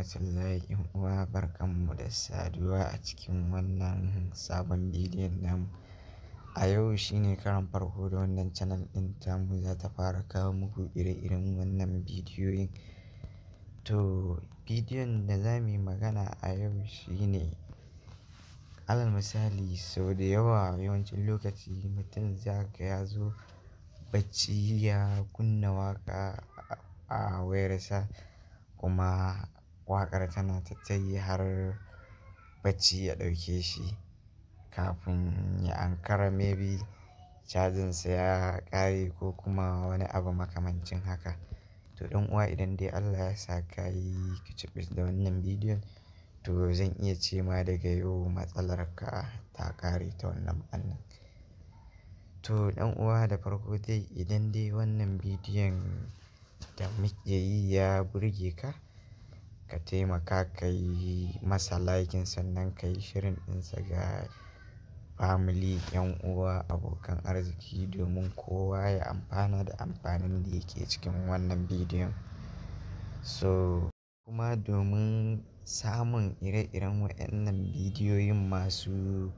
Rahmatullahi 'yan uwa, barkanmu da saduwa a cikin wannan sabon bidiyon namu. A yau shine karon farko da wannan channel ɗin tamu za ta fara kawo muku ire-iren wannan bidiyoyin. To, bidiyon da za mu yi magana a yau shine, alal misali, sau da yawa yawancin lokaci mutum za ka ya zo bacci ya kunna waƙa a wayarsa, kuma waƙar tana ta tayi har bacci ya ɗauke shi kafin ya ankara, maybe cajinsa ya ƙare ko kuma wani abu makamancin haka. To, ɗan uwa, idan dai Allah ya sa ka yi kicibis da wannan bidiyon, to zan iya ce ma daga yau matsalar ka ta ƙare ta wannan fannin. To, ɗan uwa, da farko dai, idan dai wannan bidiyon da muke yi ya burge ka, ka taimaka ka yi masa liking, sannan ka yi sharing ɗinsa ga family, 'yan uwa, abokan arziki, domin kowa ya amfana da amfanin da yake cikin wannan bidiyon. So kuma domin samun ire-iren waɗannan bidiyoyin masu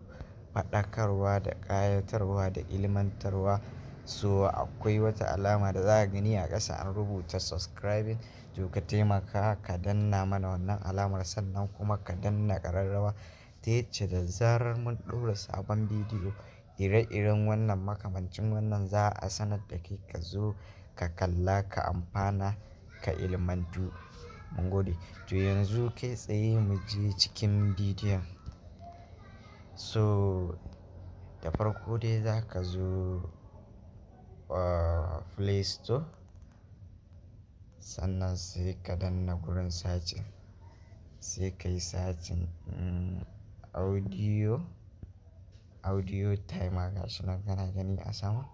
faɗakarwa da ƙayatarwa da ilmantarwa, so akwai wata alama da za ka gani a ƙasa an rubuta subscribing. To, ka taimaka ka danna mana wannan alamar, sannan kuma ka danna ƙararrawa ta yacce da zarar mun ɗora sabon bidiyo ire-iren wannan makamancin wannan, za a sanar da kai, ka zo ka kalla, ka amfana, ka ilmantu. Mun gode. To, yanzu kai tsaye mu je cikin bidiyon. So da farko dai za ka zo Play Store, sannan sai ka danna gurin searching, sai ka yi searching audio timer. Gashi nan kana gani a sama,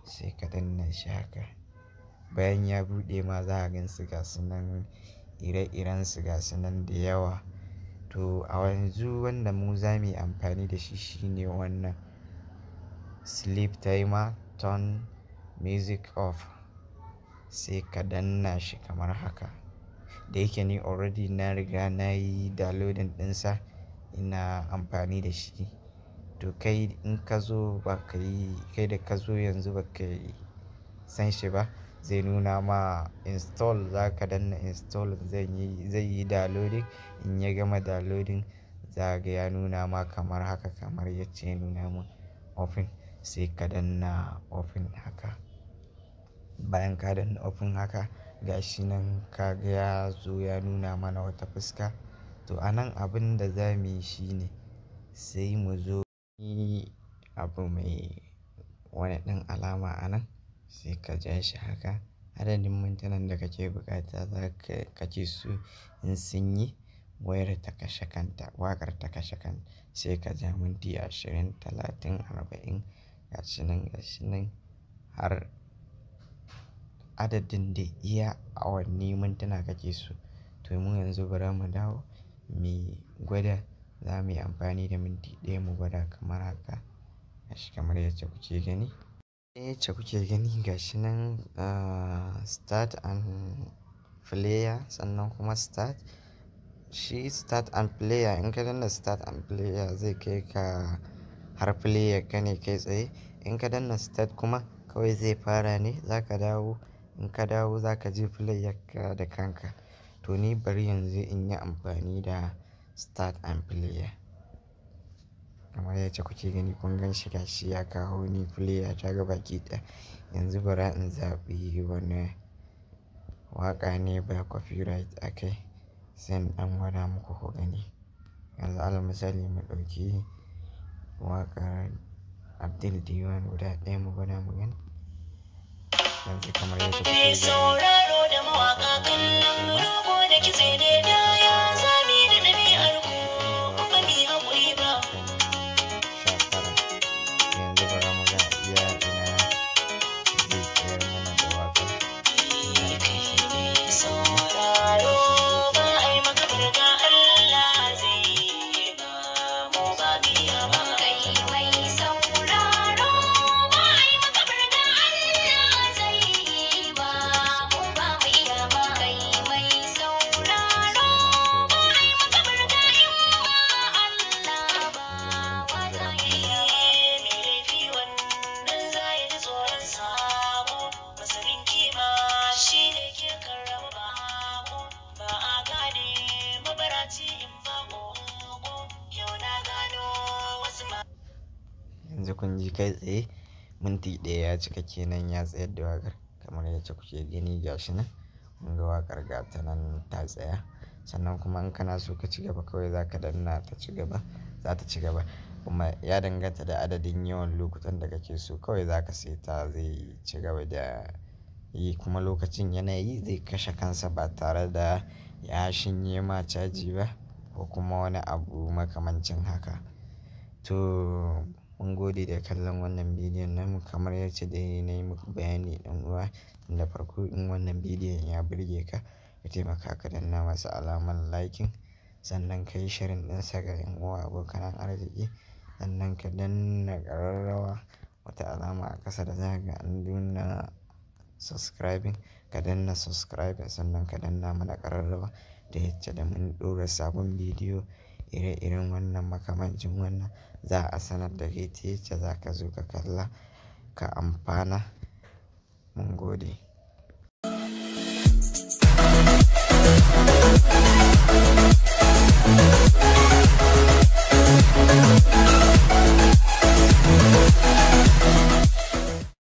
sai ka danna shi haka. Bayan ya buɗe ma, za ka gansu, gasu nan, ire-iren su, gasu nan da yawa. To, a yanzu wanda mu za mu yi amfani da shi shine wannan sleep timer turn music off. Sai ka danna shi kamar haka. Da yake ni already na riga na yi downloading ɗinsa, ina amfani da shi. To, kai in ka zo ba ka yi, kai da ka zo yanzu ba ka yi san shi ba, zai nuna ma install. Za ka danna install, zai yi downloading. In ya gama downloading, za ka ga ya nuna ma kamar haka, kamar yacce ya nuna mun, open. Sai ka danna open haka. Bayan ka danna open haka, gashi nan ka ga ya zo ya nuna mana wata fuska. To, a nan abin da za mu yi shine sai mu zo yi abu mai wani ɗan alama a nan, sai ka ja shi haka. Adadin mintunan da kake buƙata za ka kake so in sun yi, wayar ta kashe kanta, waƙar ta kashe kanta, sai ka ja minti 20, 30, 40, gashi nan, gashi nan, har adadin da iya awanni mintuna kake so. To, mu yanzu bara mu dawo mu gwada. Za mu yi amfani da minti 1 mu gwada kamar haka. Gashi kamar yacce kuke gani. Yacce kuke gani, gashi nan, start and player, sannan kuma start. Shi start and player, in ka danna start and player, zai kai ka har player ka ne kai tsaye. In ka danna start kuma, kawai zai fara ne, za ka dawo. In ka dawo, za ka je player ka da kanka. To, ni bari yanzu in yi amfani da start and player. Kamar yacce kuke gani, kun gan shi, gashi ya kawo ni player ta gabaki ɗaya. Yanzu bara in zaɓi wane waƙa ne ba copyright a kai, sai in ɗan gwada muku ku gani. Yanzu alal misali mu ɗauki waƙar Abdul Diwan guda ɗaya mu gwada mu gani. Yanzu kamar yadda kuke gani. Sauraro da mawaƙa, kallon rogo da kitse ne da ya zame da ɗabi'ar ku ba mi haƙuri ba. 19. Yanzu bara mu ga iya ina zai tsayar mana da waƙar. Ina na saki minti. Sauraro, ba a yi maka barga, Allah zai yi ba mu ba biya ba. Kai mai sauraro, ba a yi maka barga, Allah zai yi ba mu Yanzu kun ji kai tsaye minti 1 ya cika kenan ya tsayar da waƙar kamar yacce kuke gani gashi nan. Kun ga waƙar gata nan ta tsaya. Sannan kuma in kana so ka ci gaba kawai za ka danna ta ci gaba, za ta ci gaba. Kuma ya danganta da adadin yawan lokutan da kake so kawai za ka saita zai ci gaba da yi kuma lokacin yana yi zai kashe kansa ba tare da ya shinye ma caji ba ko kuma wani abu makamancin haka. To mun gode da kallon wannan bidiyon namu kamar yacce dai na yi muku bayani ɗan uwa. Da farko in wannan bidiyon ya burge ka, ka taimaka ka danna masa alamar liking. Sannan ka yi sharing ɗinsa ga ƴan uwa abokan arziki. Sannan ka danna ƙararrawa wata alama a ƙasa da zaka ga an nuna subscribing. Ka danna subscribing sannan ka danna mana ƙararrawa da yacce da mun ɗora sabon bidiyo ire-iren wannan makamancin wannan za a sanar da kai ta yacce za ka zo ka kalla ka amfana. Mun gode.